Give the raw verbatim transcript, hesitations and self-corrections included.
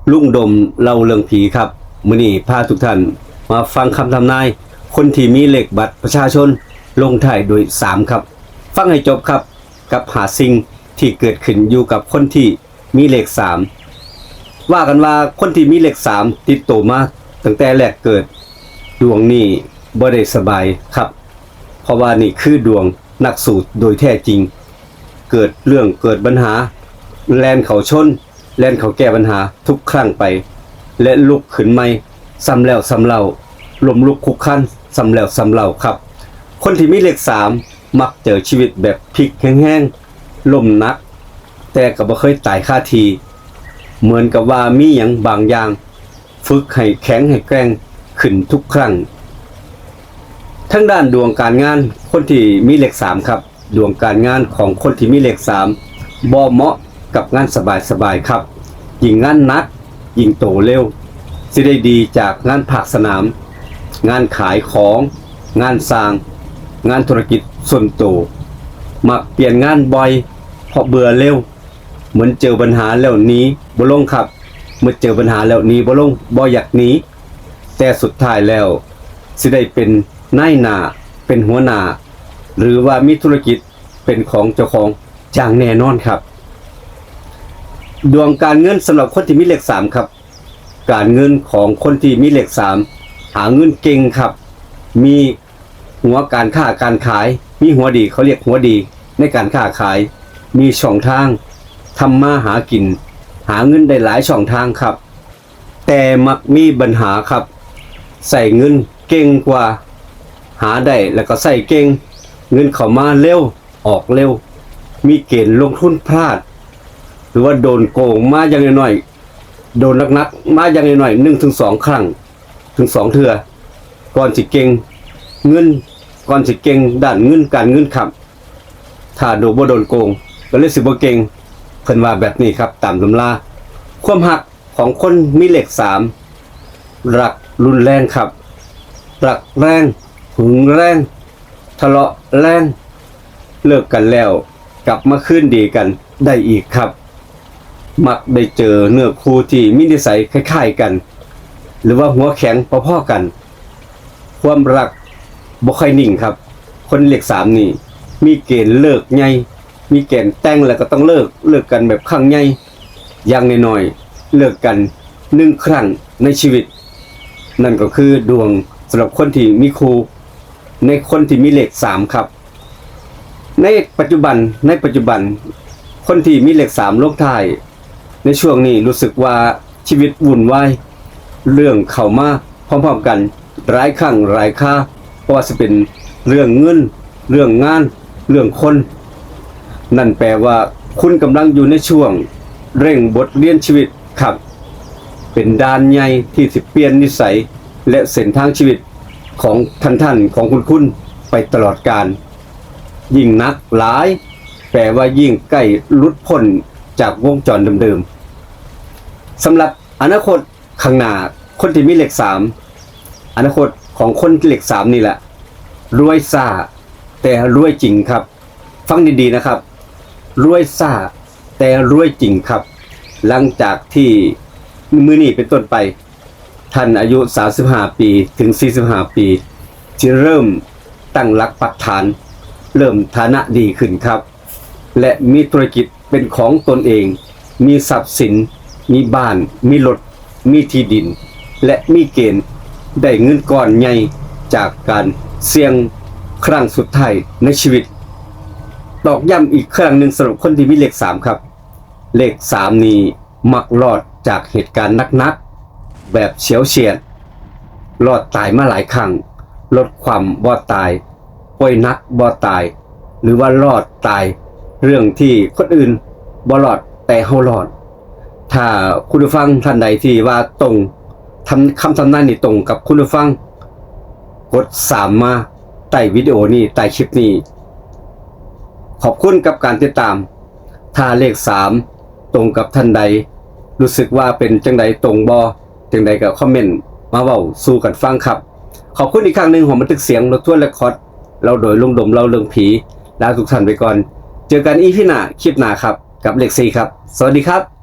ลุงดมเล่าเรื่องผีครับ มื้อนี้พาทุกท่านมาฟังคำทำนาย คนที่มีเลขบัตรประชาชนลงท้ายด้วยสามครับ ฟังให้จบครับ กับห้าสิ่งที่เกิดขึ้นอยู่กับคนที่มีเลขสาม ว่ากันว่าคนที่มีเลขสามติดตัวมาตั้งแต่แรกเกิด ดวงนี้บ่ได้สบายครับ เพราะว่านี่คือดวงนักสู้โดยแท้จริง เกิดเรื่องเกิดปัญหา แล่นเข้าชน แล่นเข้าแก้ปัญหาทุกครั้งไป และลุกขึ้นใหม่ ซ้ำแล้วซ้ำเล่า ล้มลุกคลุกคลาน ซ้ำแล้วซ้ำเล่าครับ คนที่มีเลขสามมักเจอชีวิตแบบพลิกแฮงๆ ล้มหนัก แต่ก็บ่เคยตายคาที่ เหมือนกับว่ามีหยังบางอย่าง ฝึกให้แข็งให้แกร่งขึ้นทุกครั้ง ทางด้านดวงการงานคนที่มีเลขสามครับ ดวงการงานของคนที่มีเลขสามบ่เหมาะกับงานสบายๆครับ ยิ่งงานหนัก ยิ่งโตเร็ว สิได้ดีจากงานภาคสนาม งานขายของ งานสร้าง งานธุรกิจส่วนตัว มักเปลี่ยนงานบ่อย เพราะเบื่อเร็ว เหมือนเจอปัญหาแล้วหนีบ่ลงครับ เมื่อเจอปัญหาแล้วหนีบ่ลง บ่อยากหนี แต่สุดท้ายแล้ว สิได้เป็นนายหน้า เป็นหัวหน้า หรือว่ามีธุรกิจเป็นของเจ้าของอย่างแน่นอนครับ ดวงการเงินสำหรับคนที่มีเลขสามครับ การเงินของคนที่มีเลขสาม หาเงินเก่งครับ มีหัวการค้าการขาย มีหัวดี เขาเรียกหัวดีในการค้าขาย มีช่องทางทำมาหากิน หาเงินได้หลายช่องทางครับ แต่มักมีปัญหาครับ ใส่เงินเก่งกว่า หาได้แล้วก็ใส่เก่ง เงินเข้ามาเร็ว ออกเร็ว มีเกณฑ์ลงทุนพลาด หรือว่าโดนโกงมาอย่างน้อยๆ โดนหนักๆ มาอย่างน้อยๆ หนึ่งถึงสองครั้ง ถึงสองเทื่อ ก่อนสิเก่งเงิน ก่อนสิเก่งด้านเงินการเงินครับ ถ้าโดนบ่โดนโกง ก็เลยสิบ่เก่ง เพิ่นว่าแบบนี้ครับ ตามตำรา ความฮักของคนมีเลขสาม รักรุนแรงครับ รักแรง หึงแรง ทะเลาะแรง เลิกกันแล้วกลับมาคืนดีกันได้อีกครับ มักได้เจอเนื้อคู่ที่มีนิสัยคล้ายๆกัน หรือว่าหัวแข็งพอๆกัน ความรักบ่ค่อยนิ่งครับ คนเลขสามนี่มีเกณฑ์เลิกใหญ่ มีเกณฑ์แต่งแล้วก็ต้องเลิก เลิกกันแบบครั้งใหญ่ อย่างน้อยๆ เลิกกันหนึ่งครั้งในชีวิต นั่นก็คือดวงสำหรับคนที่มีคู่ ในคนที่มีเลขสามครับ ในปัจจุบัน ในปัจจุบัน คนที่มีเลขสามลงท้าย ในช่วงนี้รู้สึกว่าชีวิตวุ่นวาย เรื่องเข้ามาพร้อมๆกัน หลายครั้งหลายครา เพราะว่าจะเป็นเรื่องเงิน เรื่องงาน เรื่องคน นั่นแปลว่าคุณกำลังอยู่ในช่วงเร่งบทเรียนชีวิตครับ เป็นด่านใหญ่ที่สิเปลี่ยนนิสัย และเส้นทางชีวิตของท่านๆ ของคุณๆ ไปตลอดกาล ยิ่งหนักหลาย แปลว่ายิ่งใกล้หลุดพ้นจากวงจรเดิมๆ สำหรับอนาคตข้างหน้า คนที่มีเลขสาม อนาคตของคนเลขสามนี่แหละ รวยซ่า แต่รวยจริงครับ ฟังดีๆนะครับ รวยซ่า แต่รวยจริงครับ หลังจากที่มื้อนี้เป็นต้นไป ท่านอายุ สามสิบห้า ปีถึง สี่สิบห้า ปี ที่เริ่มตั้งหลักปักฐาน เริ่มฐานะดีขึ้นครับ และมีธุรกิจเป็นของตนเอง มีทรัพย์สิน มีบ้าน มีรถ มีที่ดิน และมีเกณฑ์ได้เงินก้อนใหญ่จากการเสี่ยงครั้งสุดท้ายในชีวิต ตอกย้ำอีกครั้งหนึ่งสำหรับคนที่มีเลขสามครับ เลขสามนี่มักรอดจากเหตุการณ์หนักๆ แบบเฉียวเฉียด รอดตายมาหลายครั้ง รถคว่ำบ่ตาย ป่วยหนักบ่ตาย หรือว่ารอดตาย เรื่องที่คนอื่นบ่รอดแต่เฮารอด ถ้าคุณผู้ฟังท่านใดที่ว่าตรงทำคำทำนายนี่ตรงกับคุณผู้ฟัง กดสามมาใต้วิดีโอนี้ ใต้คลิปนี้ ขอบคุณกับการติดตาม ถ้าเลขสามตรงกับท่านใด รู้สึกว่าเป็นจังใดตรงบ่ จังใดก็คอมเมนต์มาเว้าสู่กันฟังครับ ขอบคุณอีกครั้งหนึ่ง หอบันทึกเสียง รถทัวร์เรคคอร์ด เล่าโดยลุงดมเล่าเรื่องผี ลาทุกท่านไปก่อน เจอกันอีพีหน้า คลิปหน้าครับ กับเลขสี่ครับ สวัสดีครับ